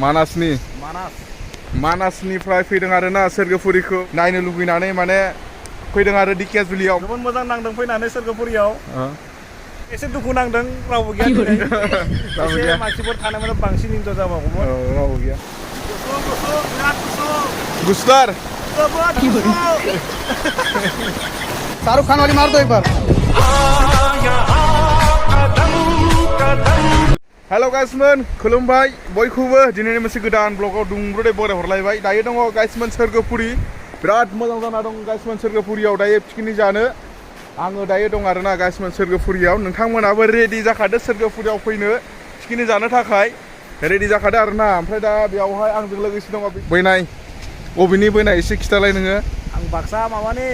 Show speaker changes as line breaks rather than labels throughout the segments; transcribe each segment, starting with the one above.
मानासनि मानासनिफ्राय फैदों आरोना सोरगोफुरिखौ नायनो लुबैनानै माने फैदों आरो दिकियाजुलियाव
जोबोद मोजां नांदों फैनानै सोरगोफुरियाव एसे दुखु नांदों रावबो गैया दिनै एसे मानसिफोर थानायमोन बांसिन इन्जय जाबावगौमोन
रावबो गैया
गुसु बिराद गुसु
गुसुथार
शाहरुख खान वाली मार दो एक बार।
हेलो गाइसमोन खुलुमबाय बयखौबो दिनैनि मोनसे गोदान ब्लगाव दुंब्रुदै बराय हरलायबाय दायो दङ गाइसमोन सोरगोफुरि बिराद मोजां जाना दं गाइसमोन सोरगोफुरियाव दायो पिकनिक जानो आङो दायो दं आरोना गाइसमोन सोरगोफुरियाव नोंथांमोनाबो रेडि जाखादो सोरगोफुरियाव फैनो पिकनिक जानो थाखाय रेडि जाखादो आरोना ओमफ्राय दा बेयावहाय आंजों लोगोसे दङ बैनाय बबेनि बैनाय एसे खिथालाय नोङो
आं बाक्सा माबानि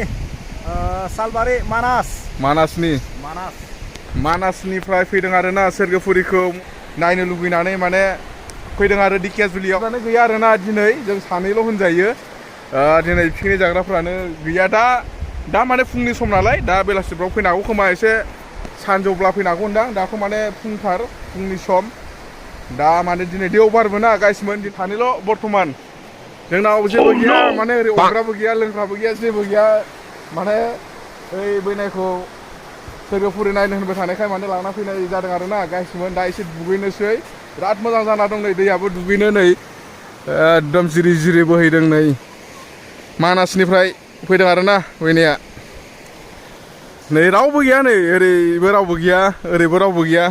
सालबारि
मानासनिफ्राय फैदों आरोना सोरगोफुरिखौ नायनो लुबैनानै माने फैदों आरो दिकियाजुलियाव गैया आरोना दिनै जों सानैल' होनजायो दिनै पिकनिक जाग्राफ्रानो गैया दा माने फुंनि सम नालाय दा बेलासिफ्राव फैनो हागौ खोमा एसे सानजौब्ला फैनो हागौ होनदां दाथ' माने फुंनि सम दा माने दिनै देवबारबो ना गाइसमोन सानैल' बर्थमान जोंनाव जेबो गैया माने ओरै अग्राबो गैया लोंग्राबो गैया जेबो गैया माने ओइ बैनायखौ सोरगोफुरि नायनो होनबाय थानायखाय माने लाना फैनाय जादों आरोना गाइसमोन दा एसे दुगैनोसै बिराद मोजां जाना दं नै दैयाबो दुगैनो नै एकदम जिरि जिरि बोहैदों नै मानासनिफ्राय फैदों आरोना बैनाया नै रावबो गैया नै ओरैबो रावबो गैया ओरैबो रावबो गैया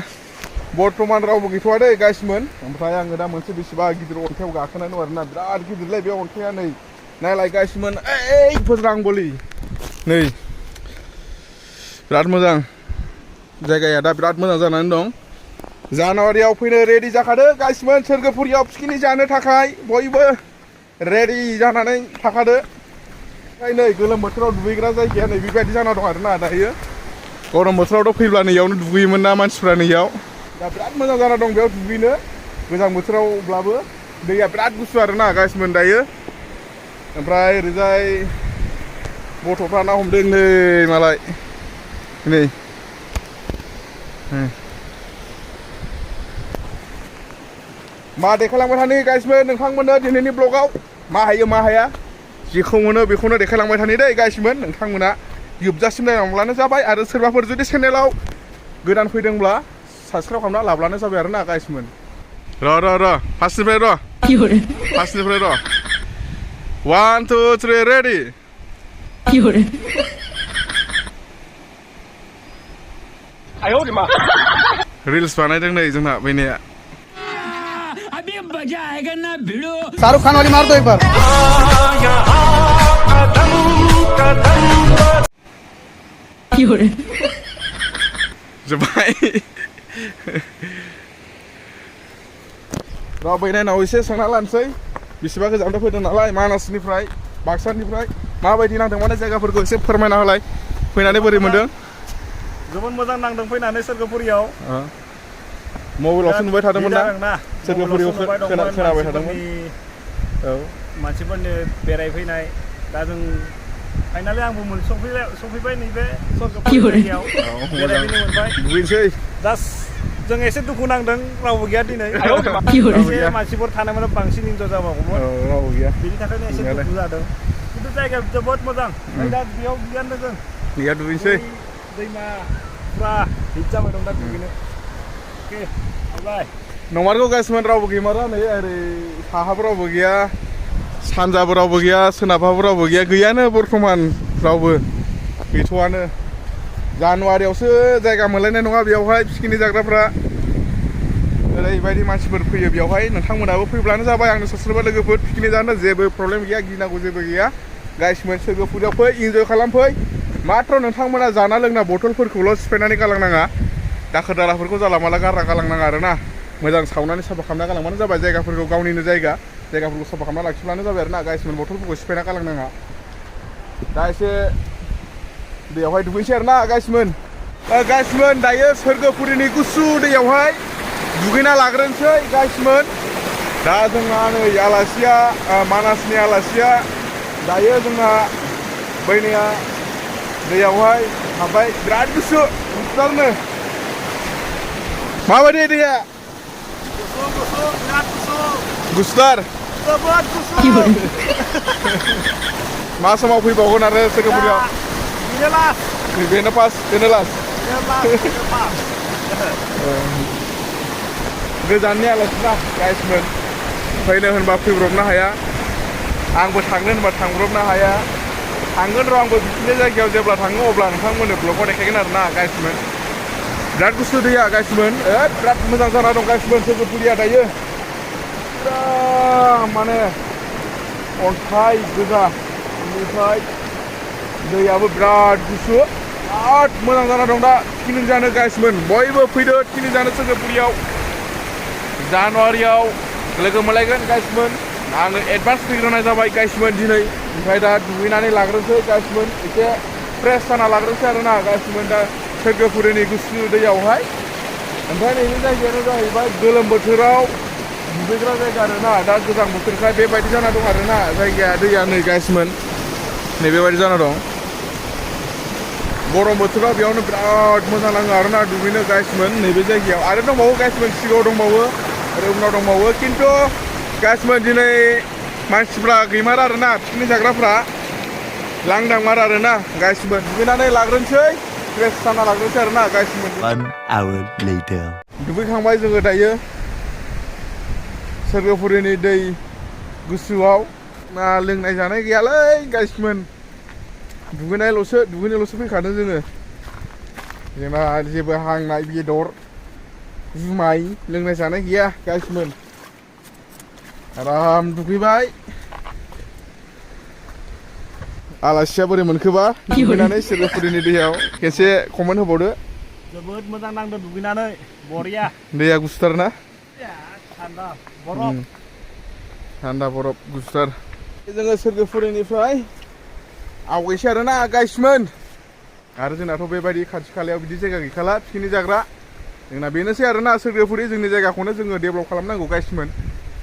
बर्थमान रावबो गैथ'वा दै गाइसमोन ओमफ्राय आङो दा मोनसे बेसेबा गिदिर अन्थायाव गाखोनानै दं आरोना बिराद गिदिरलै बे अन्थाया नै नायलाय गाइसमोन ओइ फोज्रांबोलि नै बिराद मोजां जायगाया दा बिराद मोजां जानानै दं जानुवारियाव फैनो रेडि जाखादो गाइसमोन सोरगोफुरियाव पिकनिक जानो थाखाय बयबो रेडि जानानै थाखादो नै गोलोम बोथोराव दुगैग्रा जायगाया नै बेबायदि जाना दं आरोना दायो गरम बोथोरावथ' फैब्ला नैयावनो दुगैयोमोन ना मानसिफ्रा नैयाव दा बिराद मोजां जाना दं बेयाव दुगैनो गोजां बोथोरावब्लाबो दैया बिराद गुसु आरोना गाइसमोन दायो ओमफ्राय ओरैजाय गथ'फ्रा ना हमदों नै मालाय नै मा देखायलांबाय थानो गाइसमोन नोंथांमोननो दिनैनि ब्लगाव मा हायो मा हाया जेखौ मोनो बेखौनो देखायलांबाय थानो दै गाइसमोन नोंथांमोना जोबजासिम नायलांब्लानो जाबाय आरो सोरबाफोर जुदि चेनेलाव गोदान फैदोंब्ला साबसक्राइब खालामना लाब्लानो जाबाय आरोना गाइसमोन र' फार्स्टनिफ्राय र' 1 2 3 रेडि रिल्स बानायदों नै जोंना बैनाया
शाहरुख खान वाली मार दो एक बार।
जोब्बाय र' बैनायनाव एसे सोंना लानोसै बेसेबा गोजाननिफ्राय फैदों नालाय मानासनिफ्राय बाक्सानिफ्राय माबायदि नांदों माने जायगाफोरखौ एसे फोरमायना होलाय फैनानै बोरै मोनदों
जोबोद मोजां नांदों फैनानै सोरगोफुरियाव
मबाइलावसो नुबाय थादोंमोन ना सोरगोफुरियाव खोनाबाय थादोंमोन औ
मानसिफोरनि बेरायफैनाय दा जों फाइनालि आंबो सफैबाय नैबे सोरगोफुरियाव बेरायफैनो मोनबाय
दुगैनोसै
जास्ट जों एसे दुखु नांदों रावबो गैया दिनै एसे मानसिफोर थानायमोन बांसिन इन्जय जाबावगौमोन
रावबो गैया
बेनि थाखायनो एसे दुखु जादों खिन्थु जायगाया जोबोद मोजां दा बेयाव गियान जों
गैया दुगैनोसै
दैमा पुरा हिट जाबाय दं दा दुगैनो
नंमारगौ गाइसमोन रावबो गैमारा नै ओरै साहाबो रावबो गैया सानजाबो रावबो गैया सोनाबहाबो रावबो गैयानो बर्थमान रावबो गैथ'आनो जानुवारियावसो जायगा मोनलायनाय नङा बेयावहाय पिकनिक जाग्राफ्रा ओरैबायदि मानसिफोर फैयो बेयावहाय नोंथांमोनाबो फैब्लानो जाबाय आंनो सोरबा लोगोफोर पिकनिक जानो जेबो प्रब्लेम गैया गिनांगौ जेबो गैया गाइसमोन सोरगोफुरियाव फै इन्जय खालामफै माथ्र नोंथांमोना जाना लोंना बथलफोरखौल' सिफायनानै गालांनाङा दाखोर दालाफोरखौ जाला माला गारना गालांनाङा आरोना मोजां सावनानै साफा खालामना गालांबानो जाबाय जायगाफोरखौ गावनिनो जायगाफोरखौ साफा खालामना लाखिब्लानो जाबाय आरोना गाइसमोन बथलफोरखौ सिफायना गालांनाङा दा एसे दैयावहाय दुगैनोसै आरोना गाइसमोन दायो सोरगोफुरिनि गुसु दैयावहाय दुगैना लाग्रोनोसै गाइसमोन दा जोंहा नै आलासिया मानासनि आलासिया दायो जोंहा बैनाया दैयावहाय हाबबाय बिराद गुसुथारनो माबायदि दैया गुसुथार
जोबोद गुसु
मा समाव फैबावगोन आरो सोरगोफुरियाव
बेनो लास्ट
बेनो पास बेनो लास्ट गोजाननि आलासिना गाइसमोन फैनो होनबा फैब्रबनो हाया आंबो थांनो होनबा थांब्रबनो हाया थांगोन र' आंबो बिदिनो जायगायाव जेब्ला थाङो अब्ला नोंथांमोननो ब्लगाव देखायगोन आरोना गाइसमोन बिराद गुसु दैया गाइसमोन बिराद मोजां जाना दं गाइसमोन सोरगोफुरिया दायो बिराद माने अन्थाइ गोजा बेनिफ्राय दैयाबो बिराद गुसु बिराद मोजां जाना दं दा पिकनिक जानो गाइसमोन बयबो फैदो पिकनिक जानो सोरगोफुरियाव जानुवारियाव लोगो मोनलायगोन गाइसमोन आङो एडभान्स फैग्रोनाय जाबाय गाइसमोन दिनै ओमफ्राय दा दुगैनानै लाग्रोसै गाइसमोन एसे फ्रेस जाना लाग्रोसै आरोना गाइसमोन दा सोरगोफुरिनि गुसु दैयावहाय ओमफ्राय नैबे जायगायानो जाहैबाय गोलोम बोथोराव दुगैग्रा जायगा आरोना दा गोजां बोथोरखाय बेबायदि जाना दं आरोना जायगाया दैया नै गाइसमोन नै बेबायदि जाना दं गरम बोथोराव बेयावनो बिराद मोजां नाङो आरोना दुगैनो गाइसमोन नैबे जायगायाव आरो दंबावो गाइसमोन सिगाङाव दंबावो आरो उनाव दंबावो खिन्थु गाइसमोन दिनै मानसिफ्रा गैमारा आरोना पिकनिक जाग्राफ्रा लांदांमार आरोना गाइसमोन दुगैनानै लाग्रोनोसै फ्रेस जाना लाग्रोनोसै आरोना गाइसमोन
1 hour later
दुगैखांबाय जोङो दायो सोरगोफुरिनि दै गुसुआव ना लोंनाय जानाय गैयालै गाइसमोन दुगैनोल'सो फैखादों जोङो जोंना जेबो हांनाय बेदर जुमाय लोंनाय जानाय गैया गाइसमोन आराम दुगैबाय आलासिया बोरै मोनखोबा दुगैनानै सोरगोफुरिनि दैयाव खेनसे कमेन्ट होबावदो
जोबोद मोजां नांदों दुगैनानै बरिया
दैया गुसुथार ना
थान्दा बरफ
थान्दा बरफ गुसुथार जोङो सोरगोफुरिनिफ्राय आवगायसै आरोना गाइसमोन आरो जोंनाथ' बेबायदि खाथि खालायाव बिदि जायगा गैखाला पिकनिक जाग्रा जोंना बेनोसै आरोना सोरगोफुरि जोंनि जायगाखौनो जोङो डेभेलप खालामनांगौ गाइसमोन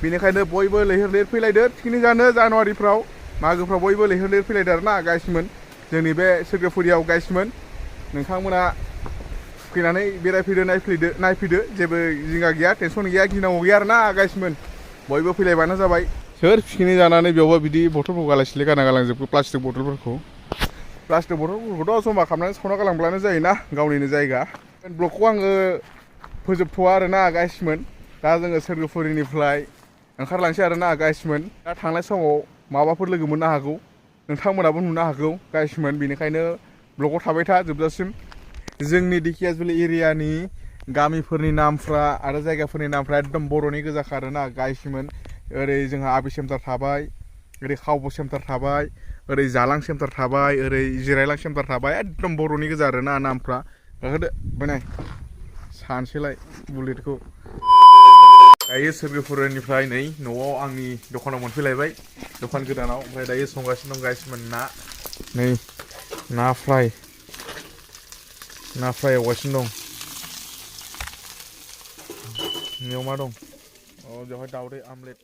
बेनिखायनो बयबो लैहोर लैहोर फैलायदो पिकनिक जानो जानुवारिफ्राव मागोफ्राव बयबो लैहोर लैहोर फैलायदो आरोना गाइसमोन जोंनि बे सोरगोफुरियाव गाइसमोन नोंथांमोना फैनानै बेरायफैदो नायफैदो जेबो जिंगा गैया टेनसन गैया गिनांगौ गैया आरोना गाइसमोन बयबो फैलायबानो जाबाय सोर पिकनिक जानानै बेयावबो बिदि बथलफोरखौ गालाय गाना गालांजोबो प्लास्टिक बथलफोरखौथ' जमा खालामनानै सावना गालांब्लानो जायोना गावनिनो जायगा ब्लगखौ आङो फोजोबथ'वा आरोना गाइसमोन दा जोङो सोरगोफुरिनिफ्राय ओंखारलांसै आरोना गाइसमोन दा थांनाय समाव माबाफोर लोगो मोननो हागौ नोंथांमोनाबो नुनो हागौ गाइसमोन बेनिखायनो ब्लगाव थाबाय था जोबजासिम जोंनि दिखियाजुलि एरियानि गामिफोरनि नामफ्रा आरो जायगाफोरनि नामफ्रा एकदम बर'नि गोजाखा आरोना गाइसमोन ओरै जोंहा आबि सेन्टार थाबाय ओरै खावब' सेन्टार थाबाय ओरै जालां सेन्टार थाबाय ओरै जिरायलां सेन्टार थाबाय एकदम बर'नि गोजा आरोना नामफ्रा गाखोदो बानाय सानसेलाय बुलेटखौ दायो सोरगोफुरिनिफ्राय नै न'आव आंनि दखानाव मोनफैलायबाय दखान गोदानाव ओमफ्राय दायो संगासिनो दं गाइसमोन ना नै ना फ्राय एवगासिनो दं बेयाव मा दं बेवहाय दावदै आमलेट